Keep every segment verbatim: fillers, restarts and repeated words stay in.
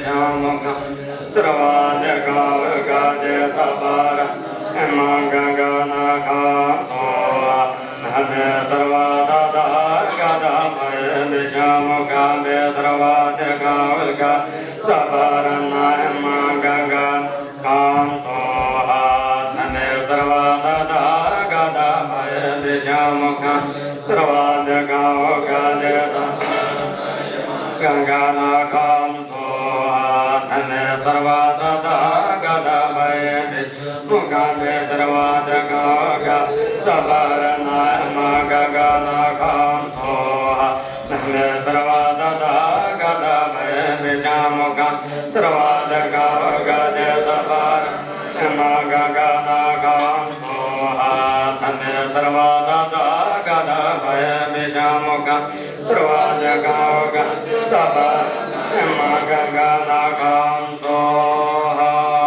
ཤ་མུ་ཁ་སརྦ་ཏི་ཀ་ཨུ་དཀྲི་ས་བ་ར་ཎ་ཧི་མ་ག་ག་ན་ཁ་སྭཱ་ཧཱ། ན་མེ་སརྦ་ད་ཐཱ་ག་ཏ་བ་ཡེ་པི་ཤ་མུ་ཁ་སརྦ་ཏི་ཀ་ཨུ་དཀྲི་ས་བ་ར་ཎ་ཧི་མ་ག་ག་ན་ཁ་སྭཱ་ཧཱ། ན་མེ་སརྦ་ད་ཐཱ་ག་ཏ་བ་ཡེ་པི་ཤ་མུ་ཁ་སརྦ་ཏི་ཀ་ཨུ་དཀྲི་ས་བ་ར་ཎ་ཧི་མ་ག་ག་ན་ཁ་སྭཱ་ཧཱ། ན་མེ་སརྦ་ད་ཐཱ་ག་ཏ་བ་ཡེ་པི་ཤ་མུ་ཁ་སརྦ་ཏི་ཀ་ཨུ་དཀྲི་ས་བ་ར་ཎ་ཧི་མ་ག་ག་ན་ཁ་སྭཱ་ཧཱ། ན་མེ་སརྦ་ད་ཐཱ་ག་ཏ་བ་ཡེ་པི་ཤ་མུ་ཁ་སརྦ་ཏི་ཀ་ཨུ་དཀྲི་ས་བ་ར་ཎ་ཧི་མ་ག་ག་ན་ཁ་སྭཱ་ཧཱ། ན་མེ་སརྦ་ད་ཐཱ་ག་ཏ་བ་ཡེ་པི་ཤ་མུ་ཁ་སརྦ་ཏི་ཀ་ཨུ་དཀྲི་ས་བ་ར་ཎ་ཧི་མ་ག་ག་ན་ཁ་སྭཱ་ཧཱ།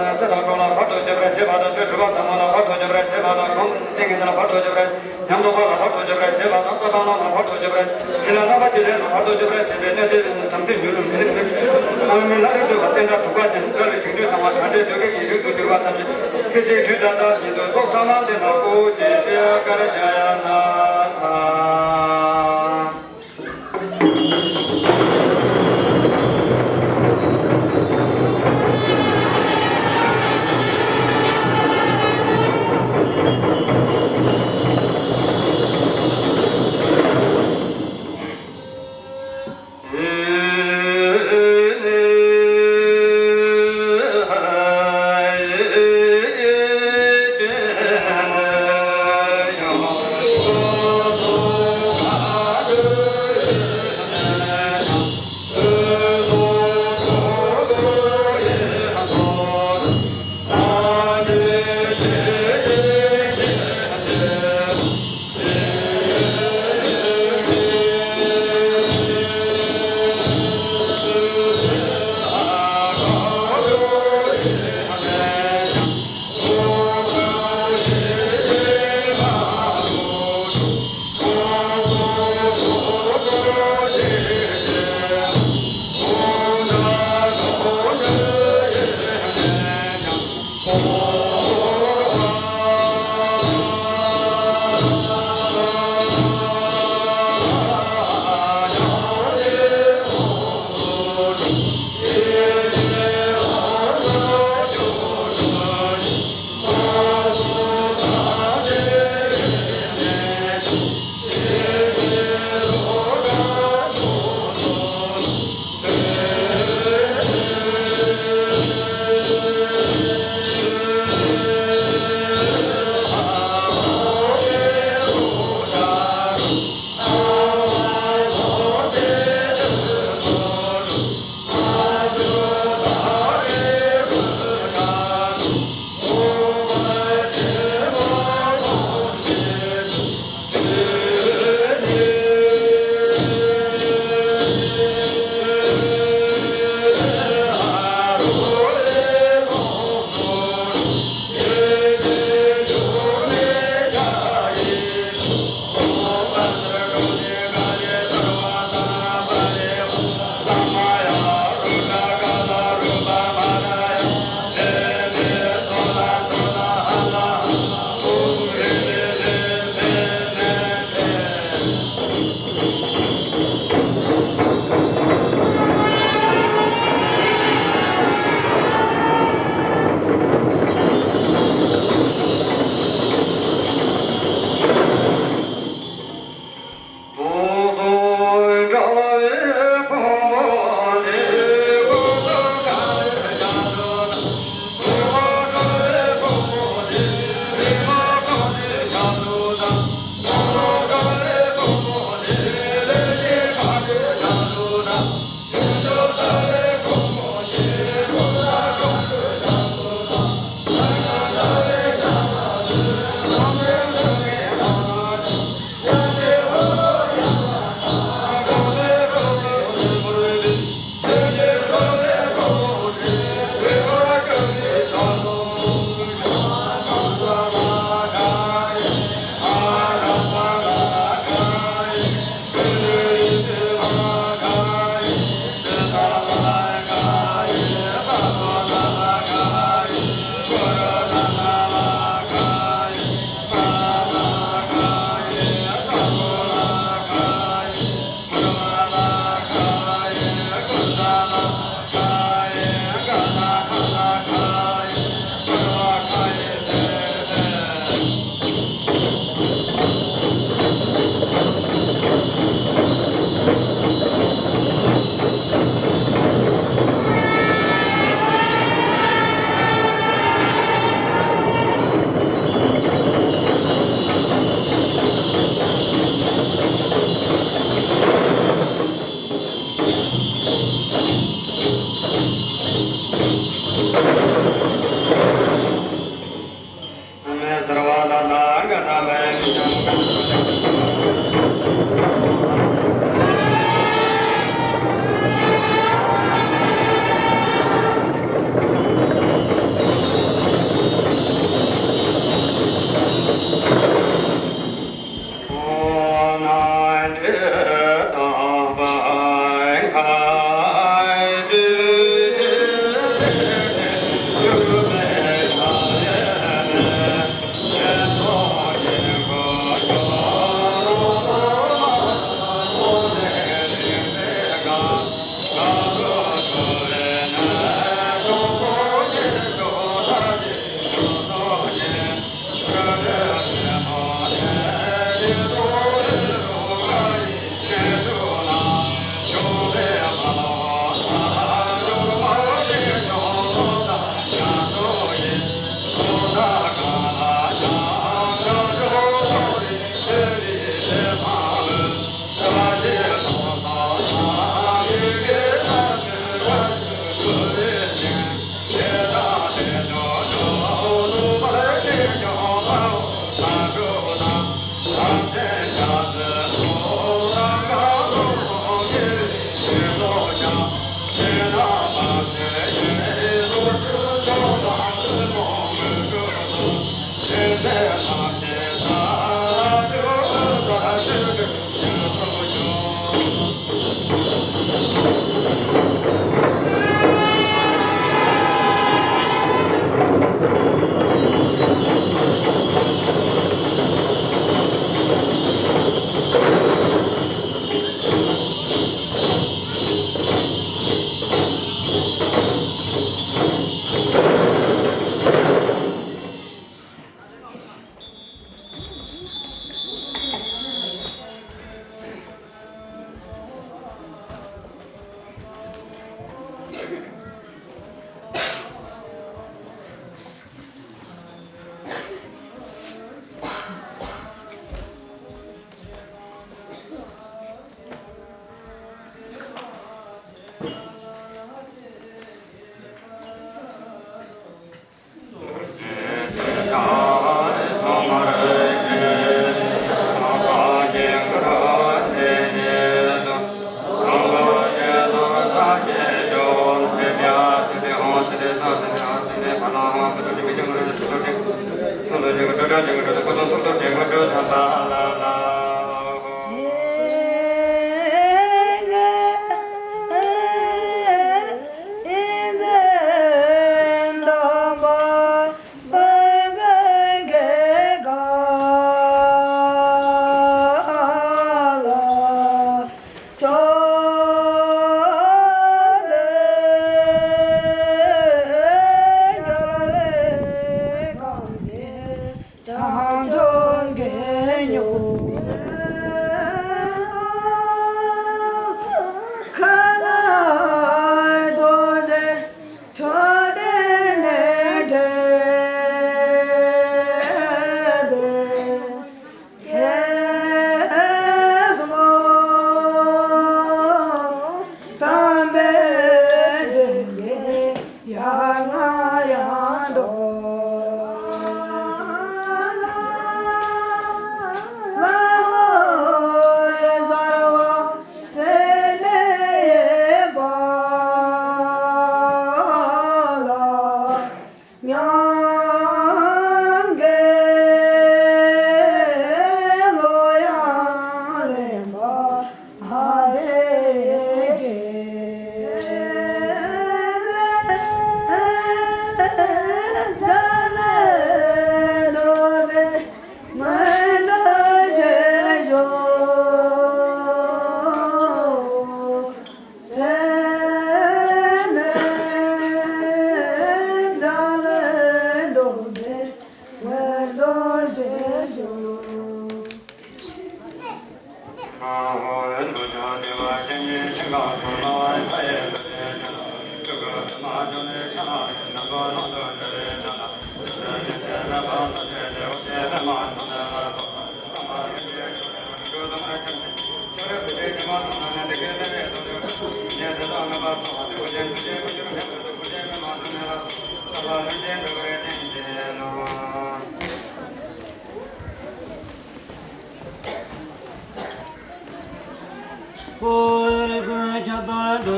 ཉམས་རྟོགས་པ་ལ་ཕར་དུ་བརྗོད་པར་བྱེད་པ་དང་ཆོས་གྲུབ་པ་ཐལ་མོ་ལ་ཕར་དུ་བརྗོད་པར་བྱེད་པ་དང་གོང་ཏིང་ངེ་འཛིན་ལ་ཕར་དུ་བརྗོད་པར་ཉམས་རྟོགས་པ་ལ་ཕར་དུ་བརྗོད་པར་བྱེད་པ་དང་རྩ་དང་བླ་མ་ལ་ཕར་དུ་བརྗོད་པར་བྱེད་ལ་རྣམ་པ་ཤེས་ལས་ལ་ཕར་དུ་བརྗོད་པར་བྱེད་པའི་གནོད་བྱེད་དམ་ཚིག་མྱུར་དུ་མི་ནུས་ཨ་མི་ལ་རིགས་དུ་བ་བསྟན་དགྲ་དུག་པ་ཅན་བཀྲ་བའི་ཞིང་བཅུ་ཚང་བ་དྲང་བདེན་འདོད་མཁན་གྱི་རིགས་སུ་གྱུར་པ་ཐམས་ཅད་སྐད་ཅིག་དུས་ད་ལྟ་ཉིད་དུ་ཚོགས་ཐ་མ་འདི་ལ་བཀོད་ཅེས་ཅེས་བཀའ་བྱ་ཡ་ན།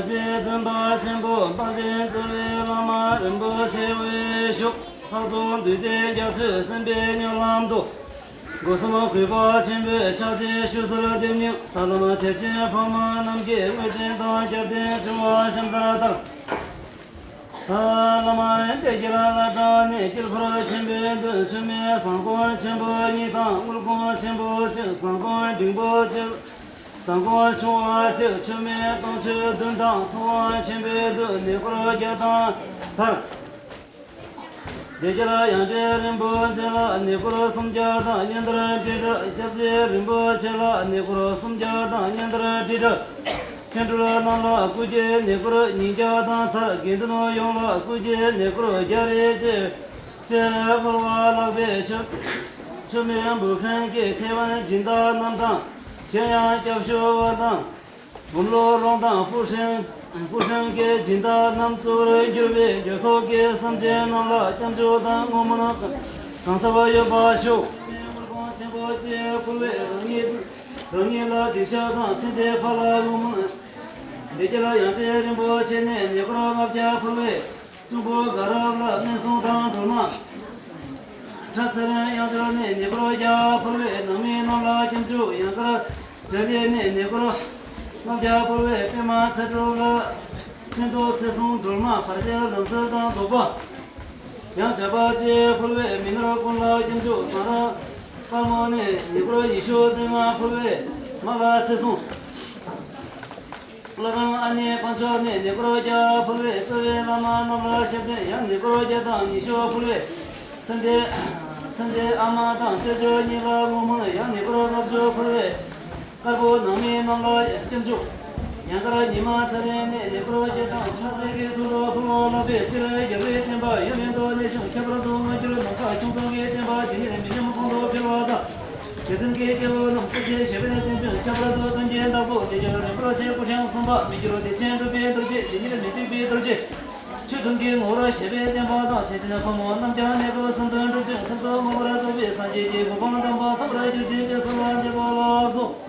རྗེ་བཙུན་པ་ཆེན་པོ་དཔལ་ལྡན་རྩ་བའི་བླ་མ་རིན་པོ་ཆེ་འོད་ཤུགས་ལྷ་ཚོགས་འདུས་སྡེ་རྒྱ་མཚོས་གསན་པའི་མྱུར་ལམ་དུ། སྒོ་གསུམ་གུས་པ་ཆེན་པོས་ཕྱག་འཚལ་ཞུ་གསོལ་འདེབས་སྙིང་། ད་ལམ་ཐེག་ཆེན་ཕ་མ་རྣམས་ཀྱི་དངོས་འབྲེལ་དང་སྐྱབས་དེར་འབྱུང་བ་ཤམ་ས་ལྟར། ད་ལམ་བདེ་སྐྱིད་ལྷ་བྲག་ནས་དཀྱིལ་འཁོར་ཆེན་པོའི་མདུན། མཆོད་མེ་ཟངས་ཀོང་ཆེན་པོ་གཉིས་དང་དངུལ་ཀོང་ཆེན་པོ་གཅིག་ཟངས་ཀོང་འབྲིང་པོ་གཅིག་ཟངས་ཀོང་ཆུང་བ་གཅིག་མཆོད་མེ་དུང་ཕྱུར་བདུན་དང་ཐུབ་དབང་ཆེན་པོའི་མདུན། ནི་སྐོར་བརྒྱ་དང་མཐར། བདེ་སྐྱིད་ཡང་སྤྲུལ་རིན་པོ་ཆེ་ལ་ནི་སྐོར་སུམ་བརྒྱ་དང་མཉམ་དུ་དྲིལ་བསྒྲགས། སྐྱབས་རྗེ་རིན་པོ་ཆེ་ལ་ནི་སྐོར་སུམ་བརྒྱ་དང་མཉམ་དུ་དྲིལ་བསྒྲགས། མཁན་སྤྲུལ་རྣམས་ལ་སྐུ་སྐྱེ་ནི་སྐོར་ཉིས་བརྒྱ་དང་མཐར། དགེ་འདུན་ཡོངས་ལ་སྐུ་སྐྱེ་ནི་སྐོར་བརྒྱ་རེ་བཅས། རྩེར་འཁོར་བ་ལག་པས་མཆོད། མཆོད་མེ་འབུལ་མཁན་གྱི་ཁྱད་པར་སྦྱིན་བདག་རྣམས་དང་། གཞན་ཡང་སྐྱབས་ཞུ་བ་དང་། བུམ་སློབ་རོང་དང་སྤུ་ཧྲེང་། སྤུ་ཧྲེང་གི་སྦྱིན་བདག་རྣམས་གཙོ་བོར་གྱུར་པའི་འགྱུར་ཐོག་གི་སེམས་ཅན་རྣམས་ལ་སྐྱབས་འཇུག་དང་བསྔོ་སྨོན་གང་ཟབ་ཡོད་པ་ཞུ། དངུལ་ཀོང་ཆེན་པོ་གཅིག་ཕུལ་བས་རང་ཉིད། རང་ཉིད་ལ་སྡིག་བཤགས་དང་ཚེ་འདིའི་ཕ་ལ་བསྔོ་སྨོན། བདེ་སྐྱིད་ལ་ཡང་སྤྲུལ་རིན་པོ་ཆེ་ནས་ནི་སྐོར་ལྔ་བརྒྱ་ཕུལ་བས། གཅུང་པོ་དགའ་རབ་ལ་སྨན་སྲུང་དང་སྒྲོལ་མ། ཁྲ་ཚེ་རིང་དབྱངས་འབྱོར་ནས་ནི་སྐོར་བརྒྱ་ཕུལ་བས། ནང་མི་རྣམས་ལ་སྐྱབས་འཇུག་ཡང་དཀར་འཇའ་ལི་ནས་ནི་སྐོར་ལྔ་བརྒྱ་ཕུལ་བས། པདྨ་ཚེ་སྒྲུབ་ལ་མཚན་ཐོག་ཚེ་སྲུང་སྒྲོལ་མ། བར་ཆད་ལམ་སེལ་དང་བཟློག་པ་ཡང་བྱ་བ་ཅེས་ཕུལ་བས། མི་ནོར་ཀུན་ལ་སྐྱབས་འཇུག་ཟངས་ར་དཀར་མོ་ནས་ནི་སྐོར་ཉི་ཤུ་རྩ་ལྔ་ཕུལ་བས། མ་ལ་ཚེ་སྲུང་། བླ་བྲང་ཨ་ནེ་དཀོན་མཆོག་ནས་ནི་སྐོར་བརྒྱ་ཕུལ་བས། རྩ་བའི་བླ་མ་རྣམས་ལ་ཞབས་བརྟན་ཡང་ནི་སྐོར་བརྒྱ་དང་ཉི་ཤུ་ཕུལ་བས། ཚེ་འདས། ཚེ་འདས་ཨ་མ་དང་ཅོ་ཅོ་གཉིས་ལ་བསྔོ་སྨོན་ཡང་ནི་སྐོར་ལྔ་བཅུ་ཕུལ་བས། དཀར་པོ་ནང་མི་རྣམས་ལ་སྐྱབས་འཇུག་ཡང་དཀར་ཉི་མ་ཚེ་རིང་ནས་ནི་སྐོར་བརྒྱ་དང་ཕྲག་བརྒྱའི་ཚུལ་དུ་ཕུལ་བ་ལགས་པས། སྤྱིར་རྒྱལ་བའི་བསྟན་པ་ཡུན་རིང་དུ་གནས་ཤིང་། ཁྱད་པར་དུ་སྔ་འགྱུར་ནམ་མཁའ་ཁྱུང་ཚང་གི་བསྟན་པ་འདི་ཉིད་མི་ཉམས་གོང་དུ་འཕེལ་བ་དང་། རྗེ་བཙུན་གྱི་སྐྱེ་བོ་རྣམས་སྐུ་ཚེ་ཞབས་པད་བརྟན་ཅིང་། ཁྱད་པར་དུ་དོན་གྱི་བདག་པོ་བདེ་སྐྱིད་རིན་པོ་ཆེ་སྐུ་ཕྲེང་གསུམ་པ་མི་འགྱུར་བདེ་ཆེན་གྲུབ་པའི་རྡོ་རྗེ། དེ་ཉིད་མི་འཇིག་པའི་རྡོ་རྗེ། ཆོས་དུང་གི་ངོ་བོར་བཞད་པའི་བསྟན་པ་དང་། ཐེག་ཆེན་ཕོ་མོ་རྣམས་ཀྱང་གནས་སྐབས་གསུམ་དུ་འགྲུབ་ཅིང་། མཐར་ཐུག་མངོན་པར་རྫོགས་པའི་སངས་རྒྱས་ཀྱི་གོ་འཕང་དམ་པ་ཐོབ་པར་གྱུར་ཅིག་ཅེས་གསོལ་བ་འདེབས་པ་ལགས་སོ།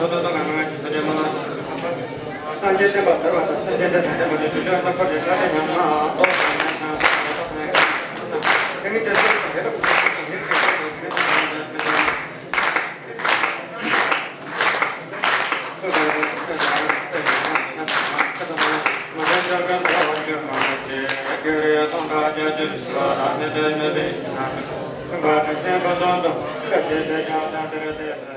Thank you.